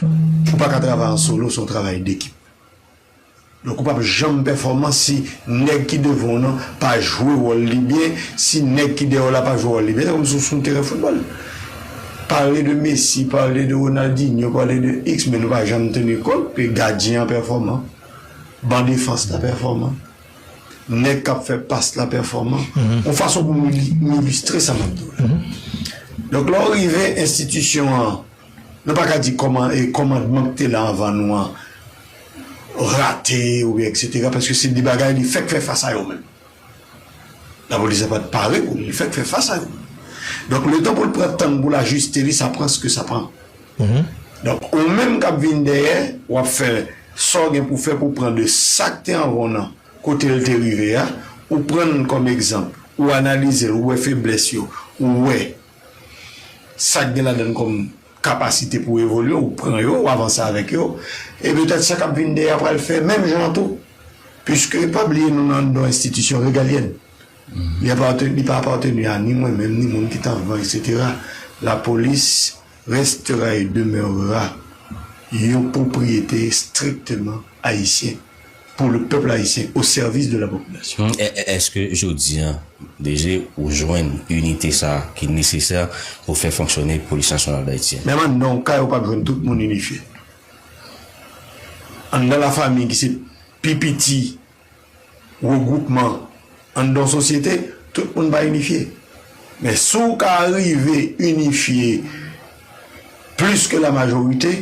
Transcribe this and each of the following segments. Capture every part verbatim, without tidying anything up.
Ou pa ka travay an solo, se yon travay dekip. Donk, ou p ap janm pèfòman si nèg ki devan w nan pa jwe wòl li byen, si nèg ki dèyè w la pa jwe wòl li byen. Se kòmsi w sou yon teren foutbòl. Pale de Messi, pale de Ronaldinho, pale de X, men nou pa janm teni kont ke gadyen an pèfòman, ban defans la pèfòman, nèg k ap fè pas la pèfòman. Yon fason pou m ili- m ilistre sa m ap di w la. Donk, lè w rive enstitisyon an, nou pa ka di kòman, e kòmandman ki te la anvan nou an rate, oubyen etsetera, paske se de bagay li fèk fè fas a yo menm. Lapolis la pa t pare pou li, li fèk fè fas a yo. Donk, letan pou l pran tan pou l ajiste li, sa pran ce que ça prend. Donk, ou menm k ap vin dèyè, w ap fè sa w gen pou fè pou pran de sa k te anvan w nan, kote l te rive a, ou pran l kòm egzanp, ou analize l, ou wè feblès yo, ou wè sa k gen ladan l kòm kapasite pou evolye, ou pran yo, ou avanse avèk yo. E petèt sa k ap vin dèyè a pral fè menm jan an tou. Piske pa bliye nou nan anndan yon enstitisyon regalyèn. Li aparte- li pa apateni a ni mwen menm, ni moun ki t anvan, etsetera. Lapolis restera et demeurera yon pwopriyete strikteman ayisyen, pour le peuple haïtien, au service de la population. Hmm, e- e- Èske jodi a, D G, ou jwenn inite sa a ki nesesè pou fè fonksyone Polis Nasyonal d Ayiti a? Menm anndan yon kay, ou p ap jwenn tout moun inifye. Anndan lafanmi ki se pi piti regwoupman anndan yon sosyete, tout moun pa inifye. Men si w ka rive inifye plis ke la majorite,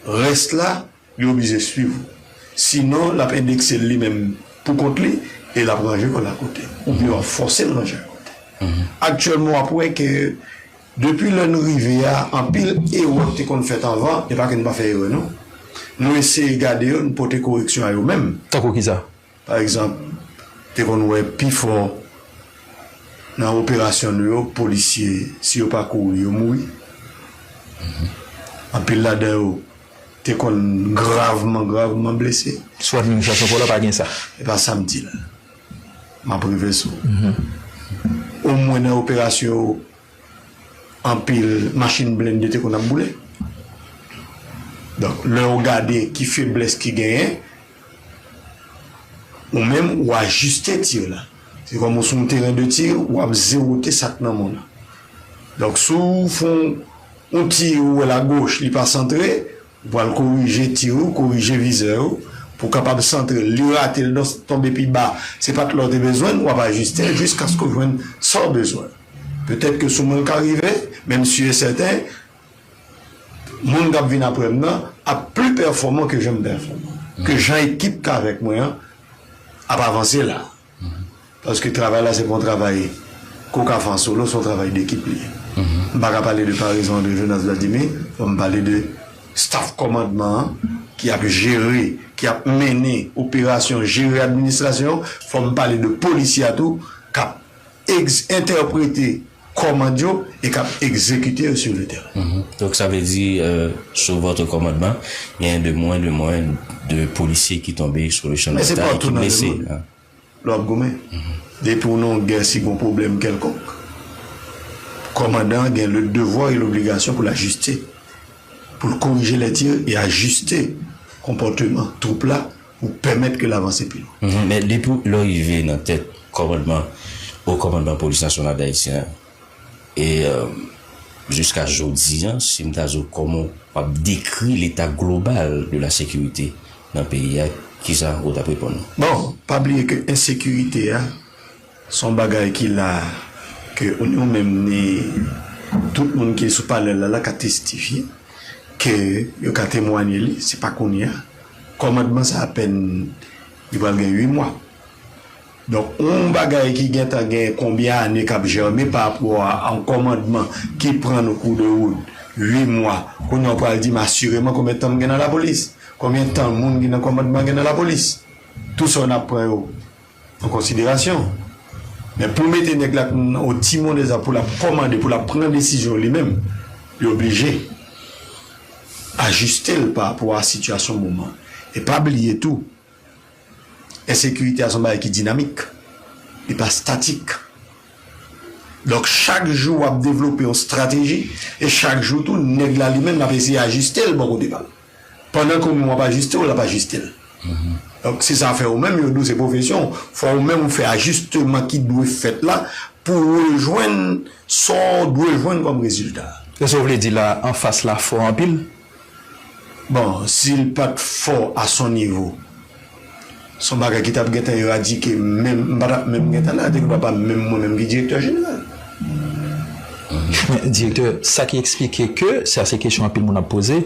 rès la, li oblije swiv ou. Sinon, l ap endekse l li menm pou kont li e l ap ranje kò l akote. Oubyen w ap fòse l ranje akote. Aktyèlman, w ap wè ke depi lè n rive a, anpil erè ki te konn fèt anvan, e pa ke n pa fè erè non. Nou eseye gade yo, n pote koreksyon a yo menm. Tankou kisa? Pa egzanp, te konn wè pifò nan operasyon nou yo, polisye, si yo pa kouri, yo mouri. Anpil ladan yo te konn gravman, gravman blese. Sou administrasyon Paul la pa gen sa. E pa sa m di la. M ap rive sou. Omwen nan operasyon yo, anpil machin blende te konn ap boule. Donk, lè w gade ki feblès ki genyen, ou menm, ou ajiste tir la. Se kòm ou sou yon teren de tir, w ap zewote sa k nan men w lan. Donk, si w fè yon, yon tir, ou wè l agoch, li pa santre, ou pral korije tir ou, korije vizè ou, pou w kapab santre l. Li rate l, donk, tonbe pi ba, se pa t la w te bezwen l, w ap ajiste l jiskaske w jwenn sa w bezwen. Petèt ke sou mwen l ka rive, men m si e sèten, moun k ap vin apre m nan ap pli pèfòman ke jan m pèfòman, ke jan ekip k avèk mwen an ap avanse la. Paske travay la se pa yon travay ke w ka fè an solo, se yon travay dekip li ye. M pa ka pale de parezon André Jonas Vladimir, fò m pale de staff kòmandman an ki ap jere, ki ap mennen operasyon, jere administrasyon, fò m pale de polisye a tou, k ap ex- entèprete kòmand yo e k ap egzekite yo sur le terrain. Donk, sa vle di, euh, sous votre commandement, il y a de moins, de moins de policiers qui tombent sur le champ de bataille, qui blessés. Men se patou nan lemonn. Lè w ap goumen. Depi w nan yon gè, si gen yon pwoblèm kèlkonk, kòmandan an gen le devwa e lobligasyon pou l ajiste, pou l korije lè tir e ajiste konpòteman twoup la pou pèmèt ke l avanse pi lwen. Men depi lè w rive nan tèt kòmandman, o kòmandman Polis Nasyonal d Ayiti an, e, euh, jiska jodi a, si m ta di w kòman w ap dekri leta global de la sekirite nan peyi a, kisa ou t ap reponn? Bon, pa bliye ke ensekirite a, se yon bagay ki la, ke ou ni ou menm ni tout moun ki sou panèl la, la ka testifye, ke yo ka temwanye li, se pa kounye a. Kòmandman sa apèn, li pral gen uit mwa. Donk, yon bagay ki gentan gen konbyen ane k ap jèmen pa rapò a yon kòmandman ki pran nou kou de woud, uit mwa, kounye a w pral di m asireman konbyen tan m gen nan lapolis, konbyen tan moun ki nan kòmandman gen nan lapolis. Tou sa yo n ap pran yo an konsiderasyon. Men pou mete nèg la nan yon timon deza pou l ap kòmande, pou l ap pran desizyon li menm, li oblije ajiste l pa rapò a sitiyasyon moman. E pa bliye tou, ensekirite a se yon bagay ki dinamik. Li pa statik. Donk, chak jou w ap devlope yon estrateji, e chak jou tou, nèg la li menm l ap eseye ajiste l bò kote pa l. Pandan ke ou menm w ap ajiste w, l ap ajiste l. Donk, se sa fè ou menm, yo di w se pwofesyon, fò ou menm ou fè ajisteman ki dwe fèt la pou w rejwenn sa w dwe jwenn kòm rezilta. Se sa w vle di la, anfas la fò anpil? Bon, si l pa t fò a son nivo, se yon bagay ki t ap gentan eradike, menm, m pa t ap menm gentan la, te gen pa menm mwen menm ki direktè jeneral. Men, direktè, sa ki eksplike ke, sa se kesyon anpil moun ap poze,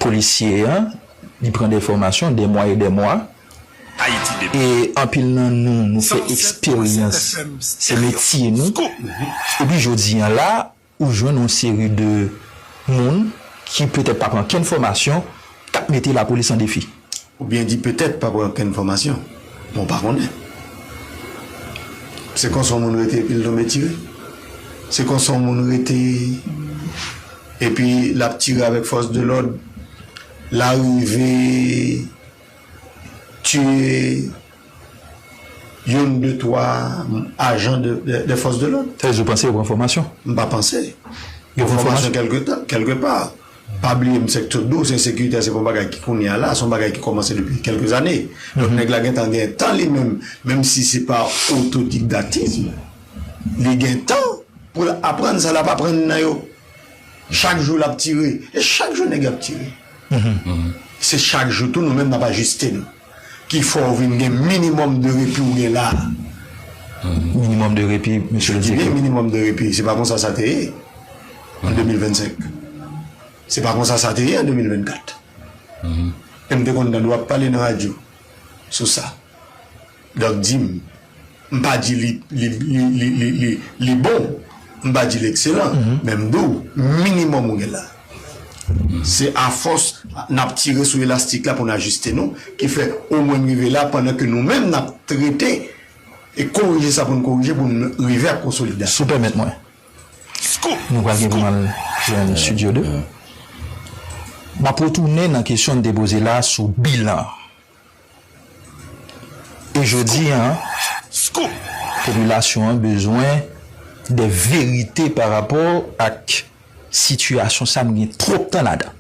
polisye an, li pran de fòmasyon, de mwa e de mwa, e anpil nan nou, nou fè eksperyans, se metye nou, epi jodi an la, ou jwenn yon seri de moun ki petèt pa pran kenn fòmasyon, k ap mete lapolis an defi. Ou byen di petèt pa pran kenn fòmasyon, men w pa konnen. Se konsa yon moun rete epi l tonbe tire. Se konsa yon moun rete epi l ap tire avèk fòs de lòd, l arive tiye youn, de, twa ajan de, de, de fòs de lòd. Sa vle di ou panse yo pran fòmasyon? M pa panse. Yo pran fòmasyon kèlke tan, kèlke pa. Pa bliye, m sèk tou di w, se ensekirite a, se pa yon bagay ki kounye a la, se yon bagay ki kòmanse depi kèlke zane. Donk, nèg la gentan gen tan li menm, menm si se pa otodidaktism, li gen tan pou l aprann sa l ap aprann nan yo. Chak jou l ap tire, e chak jou nèg yo ap tire. Se chak jou tou nou menm n ap ajiste nou. Ki fè w vin gen minimòm de repi w gen la a. Minimòm de repi, mesye le direktè. Minimòm de repi, se pa konsa sa te ye an de mil vennsenk. Se pa konsa sa te ye an de mil vennkat. E m te konn tande w ap pale nan radyo sou sa. Dòk di m, m pa di li, li, li, li, li, li, li bon, m pa di l ekselan, men m di w, minimòm ou gen la. Se afòs n ap tire sou elastik la pou n ajiste nou, ki fè omwen n rive la pandan ke nou menm n ap trete e korije sa pou n korije pou n rive ak konsolidasyon. Si w pèmèt mwen, nou pral gen pou n al jwenn Studio de. M ap retounen nan kesyon n te poze la sou bilan. E jodi a, popilasyon an bezwen de verite pa rapò ak sitiyasyon sa a, nou gen twòp tan ladan.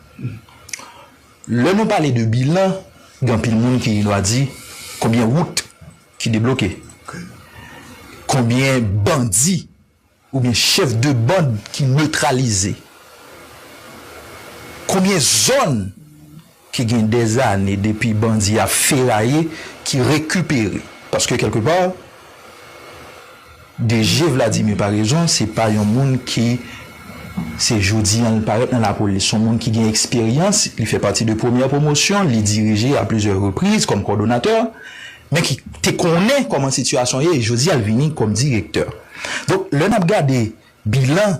Lè nou pale de bilan, gen anpil moun ki va di konbyen wout ki debloke, konbyen bandi oubyen chèf de bann ki netralize? Konbyen zòn ki gen dèzane depi bandi ap feraye ki rekipere? Paske kèlkepa, DG Vladimir Paraison, se pa yon moun ki se jodi a l parèt nan lapolis. Se yon moun ki gen eksperyans, li fè pati de premyè pwomosyon, li dirije a plizyè repriz kòm kòdonatè, men ki te konnen kòman sitiyasyon ye, e jodi a l vini kòm direktè. Donk, lè n ap gade bilan,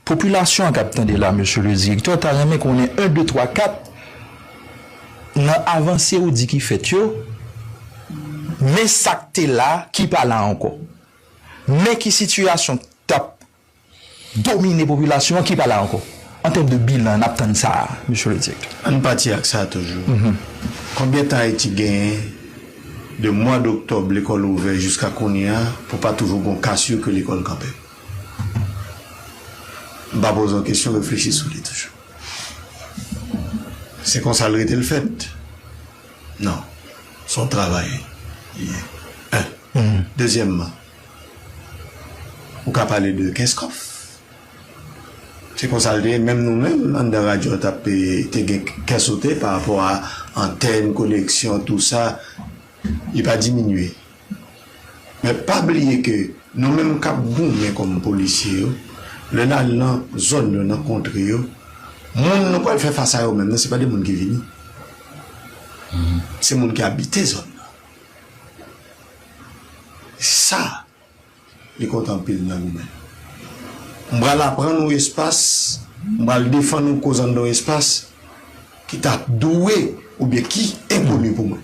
popilasyon an k ap tande la, mesye le direktè, ta renmen konnen en, de, twa, kat nan avanse ou di ki fèt yo, men sa k te la ki pa la ankò. Men ki sitiyasyon k t ap domine popilasyon an ki pa la ankò. An tèm de bilan, n ap tann sa a, mesye le direktè. Ann pati ak sa toujou. Konbyen tan Ayiti genyen de mwa doktòb lekòl ouvè jiska kounye a pou pa toujou gen yon kasir ke lekòl kanpe? M pa poze w kesyon, reflechi sou li toujou. Se konsa l rete l fèt? Non. Se yon travay li ye. En. Dezyèmman, ou ka pale de Kenskòf. Se konsa l te ye, menm nou menm, anndan radyo a t ap, te gen kè sote pa rapò a antèn, koneksyon, tou sa, li pa diminye. Men pa bliye ke nou menm k ap goumen kòm polisye yo, lè n al nan zòn yo, nan kontre yo, moun nou pral fè fas a yo menm nan, se pa de moun ki vini. Se moun ki abite zòn nan. Sa, li konte anpil nan goumen. M pral aprann yon espas, m pral defann yon koz anndan yon espas ki ta dwe oubyen ki enkoni pou mwen.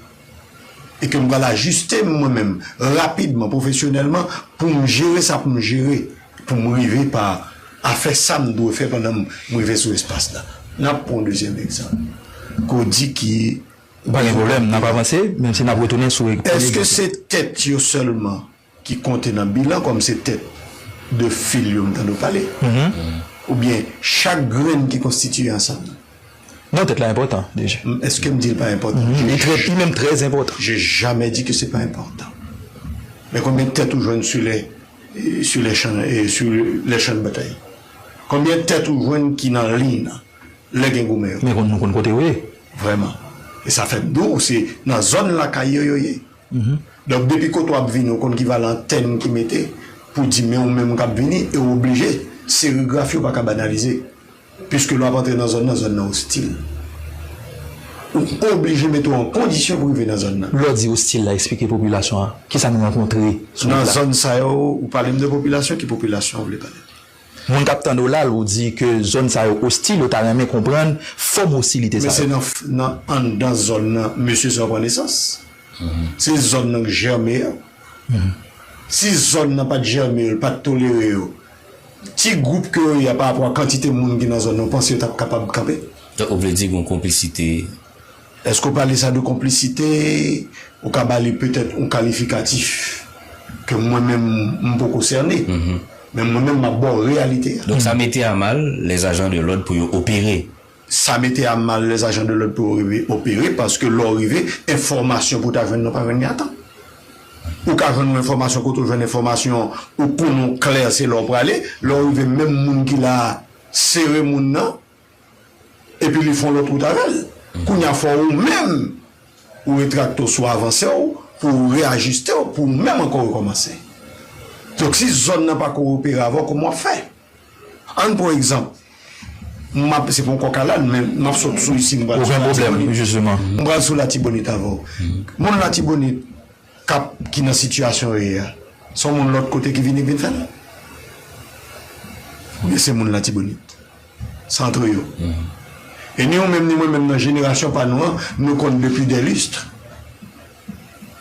E ke m pral ajiste m mwen menm, rapidman, pwofesyonèlman, pou m jere sa pou m jere, pou m rive pa a fè sa m dwe fè pandan m rive sou espas la. N ap pran yon dezyèm egzanp. Ke w di ki Ou pa gen pwoblèm, n ap avanse, menm si n ap retounen sou premye egzanp la. Èske se tèt yo sèlman ki konte nan bilan kòm se tèt de fil yo m tande w pale, oubyen chak grenn ki konstitiye ansanm nan? Non, tèt la enpòtan, deja. Èske m di l pa enpòtan? Li trè, li menm trè enpòtan. J'ai jamais dit que c'est pas important. Men konbyen tèt ou jwenn sou lè sou lè chan e sou lè chan batay? Konbyen tèt ou jwenn ki nan liy nan lè gen goumen yo? Men konn nou konn kote yo ye. Vrèman. E sa fè m di w se nan zòn lakay yo yo ye. Donk depi kote w ap vini ou konn ki valè antèn ki mete pou di men ou menm k ap vini e w oblije serigrafi ou pa ka banalize. Piske lè w ap antre nan zòn nan, zòn nan ostil. Ou oblije mete w an kondisyon pou rive nan zòn nan. Lè w di ostil la, eksplike popilasyon an kisa nou rankontre sou wout la. Nan zòn sa yo, ou pale m de popilasyon, ki popilasyon ou vle pale? Moun k ap tande w la, ou di ke zòn sa yo ostil, ou ta renmen konprann fòm ostilite sa yo. Men se nan, nan anndan zòn nan mesye sa yo pran nesans. Se zòn nan k jèmen an. Si zòn nan pa t jèmen yo, l pa t tolere yo, ti gwoup ke yo ye a pa rapò a kantite moun ki nan zòn nan, ou panse yo t ap kapab kanpe? Donk, ou vle di gen yon konplisite? Èske w pale sa de konplisite? Ou ka ba li petèt yon kalifikatif ke mwen menm m poko sène. Men mwen menm m ap ba w reyalite a. Donk sa mete a mal les agents de l'ordre pou yo opere. Sa mete a mal les agents de l'ordre pou yo rive opere, paske lè w rive, enfòmasyon pou w ta jwenn nan pa jwenn li a tan. Ou ka jwenn yon enfòmasyon kote w jwenn enfòmasyon, ou konnen w klè se la w prale, lè w rive menm moun ki la a sere moun nan, epi li fè yon lòt wout avè l. Kounye a fò ou menm ou retrakte w sou avanse w pou w reyajiste w pou ou menm ankò rekòmanse. Donk si zòn nan pa kowopere avè w, kòman w ap fè? Ann pran egzanp, m ap, se pa yon kòk a làn, men m ap sot sou isi, m pral sou Latibonit. M pral sou Latibonit avè w. Moun Latibonit k ap, ki nan sitiyasyon yo ye a, se yon moun lòt kote ki vini vin fè l? Oubyen se moun Latibonit? Se antre yo. E ni ou menm ni mwen menm nan jenerasyon pa nou an, nou konn depi dè list.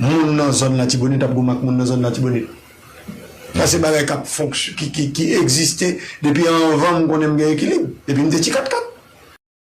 Moun nan zòn Latibonit ap goumen ak moun nan zòn Latibonit. Sa se bagay k ap fonksy-, ki, ki, ki egziste depi anvan m konnen m gen ekilib. Depi m te ti katkat.